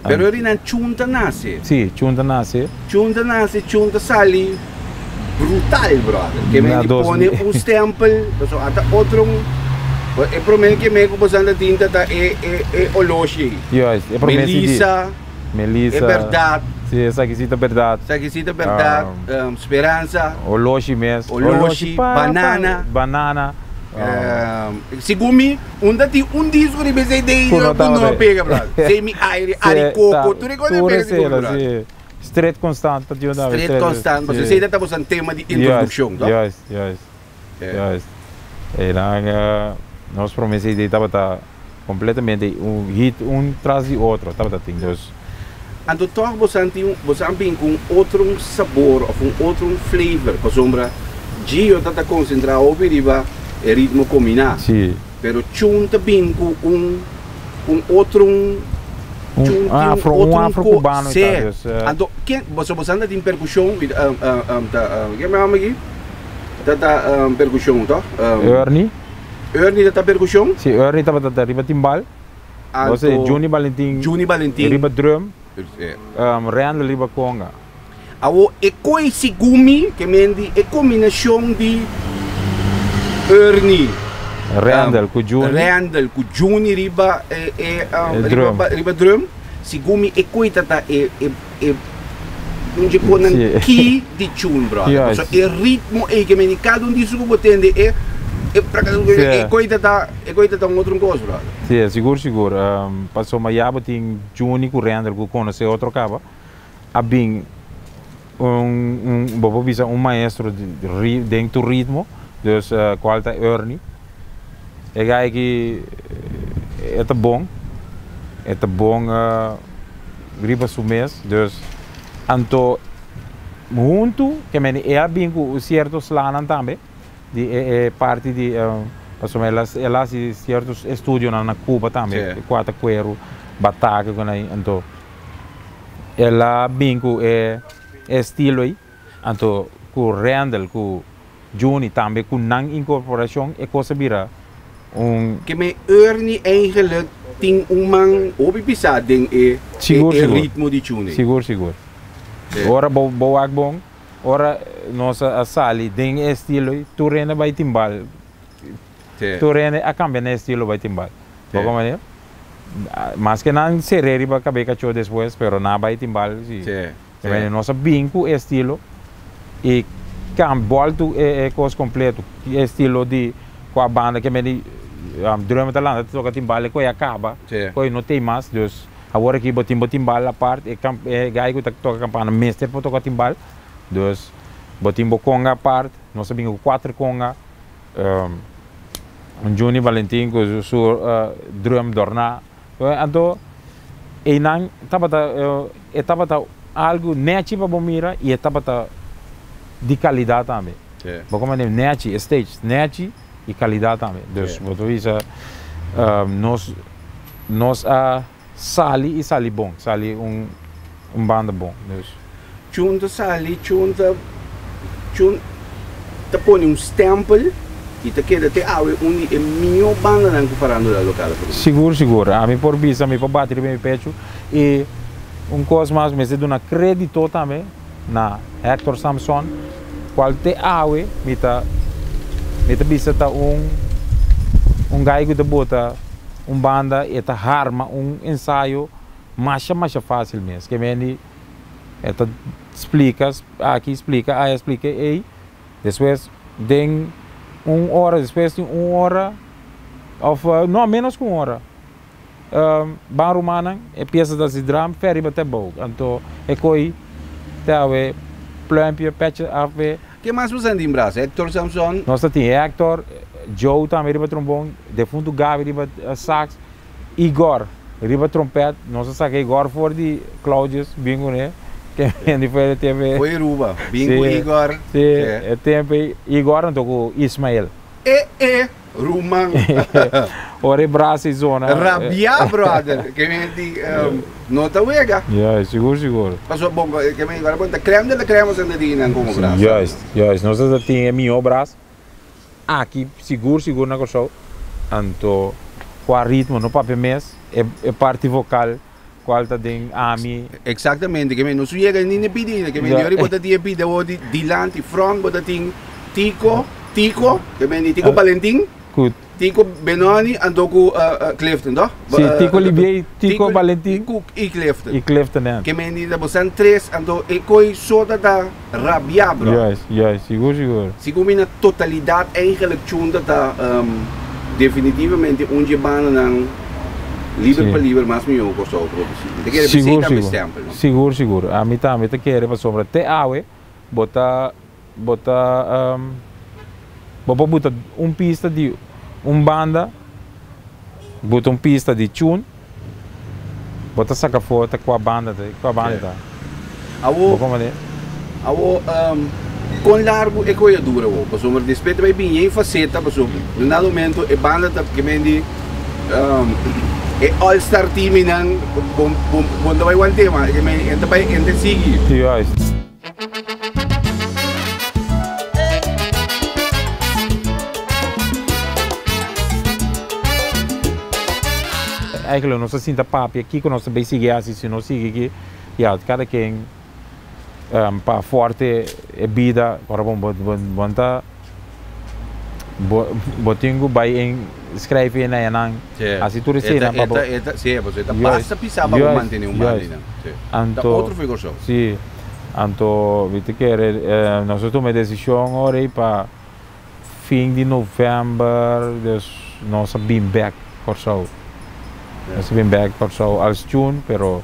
Pero ori nan chun ta nase. Sí, chun ta nase. Chun ta nase, chun ta sali brutal, brother. Ke men di pone un stempel, paso ata otro e prome ke me ku boso anda tin ta ta e e e oloshi ei. Juist, e prome CD. Melissa. Melissa. E berdad. Sí, esaki sí ta berdad. Esaki sí ta berdad. Speransa. Oloshi mes. Oloshi, banana. Banana. Segun mi, un ta tin un disco riba esei dei Ku no ku no a pega, brother. Sei mi aire, ari koko, tur e kos a pega segun mi, brother. Sí. Stret Constant ta tin un tambe. Stret Constant, pasobra esei ta tabata un tema di introdukshon, toh? Juist, juist, juist. Einan nos prome CD tabata completamente un hit un tras di otro tabata tin, dus. Anto tog bosan tin bosan bin ku un otro sabor of un otro flavor pasobra Gio ta ta konsentrá hopi riba e ritmo kombiná. Sí. Pero Chun ta bin ku un un otro Un Chun tin un afro un otro afro ko cubano i sí. tal dus. Anto ken boso bosan ta tin perkushon ta ken mi hòmber aki ta ta perkushon toh? Ernie. Ernie ta ta perkushon? Sí, Ernie tabata ta riba timbal. Anto Juni Valentin Juni Valentin riba drum, Randall riba conga. Awo e koi segun mi ke men di e kombinashon di Ernie, Randall ku Juni, Randall ku Juni riba e e drum, riba drum, segun mi e koi ta ta e e e un dje konan ki di tune brother. Pasobra e ritmo ei ke men di kada un di su ku bo tende e e e koi ta ta e koi ta ta un otro kos brother. Si, sigur sigur. Pasobra ya bo tin Juni ku Randall ku konosé otro kaba a bin un un bo por bisa un maestro di den tur ritmo dus kual ta Ernie. E guy aki e ta bon e ta bon riba su mes dus anto huntu ke mende e a bin ku sierto slanan tambe di e e parti di pasobra el a el a hasi sierto estudionan na Cuba tambe kua ta kueru bataka ku nan anto el a bin ku e estilo ei anto ku Randall ku Juni tambe ku nan inkorporashon e kos a bira un. Ke men Ernie eigenlijk tin un man hopi pisá den e Sigur, e sigur. ritmo di Juni. Sigur, sigur. Ora bo bo wak bon, ora nos a sali den e estilo ei, tur hende bai timbal. Tur hende a kambia na e estilo bai timbal. Bo komprende? Maske nan ser'é riba kab'é kachó despues, pero nan a bai timbal si. Nos a bin ku e estilo i kan bòltu e kos kompleto. E estilo di kua banda ke mende drùm ta lanta ta toka timbal e koe a kaba, koe no tei mas. Dus awor aki bo tin bo timbal apart, e e gai ku ta toka kampana mester por toka timbal. Dus bo tin bo konga apart, nos a bin ku kuater konga, un Juni Valentin ku su drùm dòrná. Anto einan tabata e tabata algu nechi pa bo mira i e tabata di kalidat tambe. Bo komprende? Nechi, e stage nechi i kalidat tambe. Dus bo ta bisa nos nos a sali i sali bon, sali un un banda bon. Dus. Chun ta sali, chun ta chun ta pone un stempel y ta keda te awe un di e mihó bandanan ku farándula lokal a produsí. Sigur, sigur. Ami por bisa, mi por bati riba mi pechu. I un kos mas, mester duna krédito tambe na Hector Samson, kual te awe mi ta mi ta bisa ta un un gai ku ta bota un banda i e ta harma un ensayo masha masha fásil mes. Ke mende E ta splika aki, splika aya, splika ei. Despues den un ora, despues di un ora of no menos ku un ora, ban rumannan e piesa ta si dram fer riba te bou. Anto e koi te awe pluimpje, petje af be. Ke mas bo senti brasa? Hector Samson? Nos ta tin Hector, Joe tambe riba trombon, defuntu Gaby riba sax. Igor riba trompet, nos a saca Igor for di Claudius, bin cune, ke hende for e tempo ei. Foi Aruba, bin cu Igor. Si, e tempo ei, Igor anto cu Ismael. E e, ruman. Ora e brasa e zona. Rabia brother, ke men di no ta wega. Juist, sigur sigur. Pasobra bon, ke men ora bon ta crème de la crème nos a tin nan como brasa. Juist, juist, nos a tin e miho brasa aki sigur sigur na Kòrsou. Anto kua ritmo no papia mes, e e parti vokal kual ta den ami. Exactamente, ke men no su yega ni ne pidi ainda, ke men di ora bo ta tin e pida bo di dilanti front bo ta tin Tico, Tico, ke men di Tico Balentin, Ku. Tico Benoni anto ku Clifton toh? Si, Tico Libiey, Tico Balentin Ku i Clifton. I Clifton ja. Ke men di ta bo san tres anto e koi so ta ta rabia bro. Juist, juist, sigur sigur. Sigur mi na totalidat eigenlijk chunta ta definitivamente un dje bandanan liber pa liber mas mihó ku Kòrsou produsí. Mi ta kere p'esei tambe stèmpel, no? Sigur, sigur. Ami tambe ta kere pasobra te awe bo ta bo ta bo por buta un pista di un banda, buta un pista di chun, bo ta saka for ta kua banda ta kua banda ta. Awo awo kon largu e koe a dura awo? Pasobra despues ta bai bini e faseta pasobra na dado momento e banda ta kimen di e all star teaminan bo bo no ta bai want'é mas e ta bai e ta sigui. Juist. Eigenlijk nos a sinta papia kiko nos ta bay sigui hasi si nos sigui aki ya kada ken pa forte e bida ora bo bo ta bo bo tin ku bay en skrijf e na enan hasi tur eseinan pa bo anto si anto mi ta kere nos a tuma e desishon ora ei pa fin di november dus nos a bin bek Kòrsou nos a bin bek Kòrsou als June pero.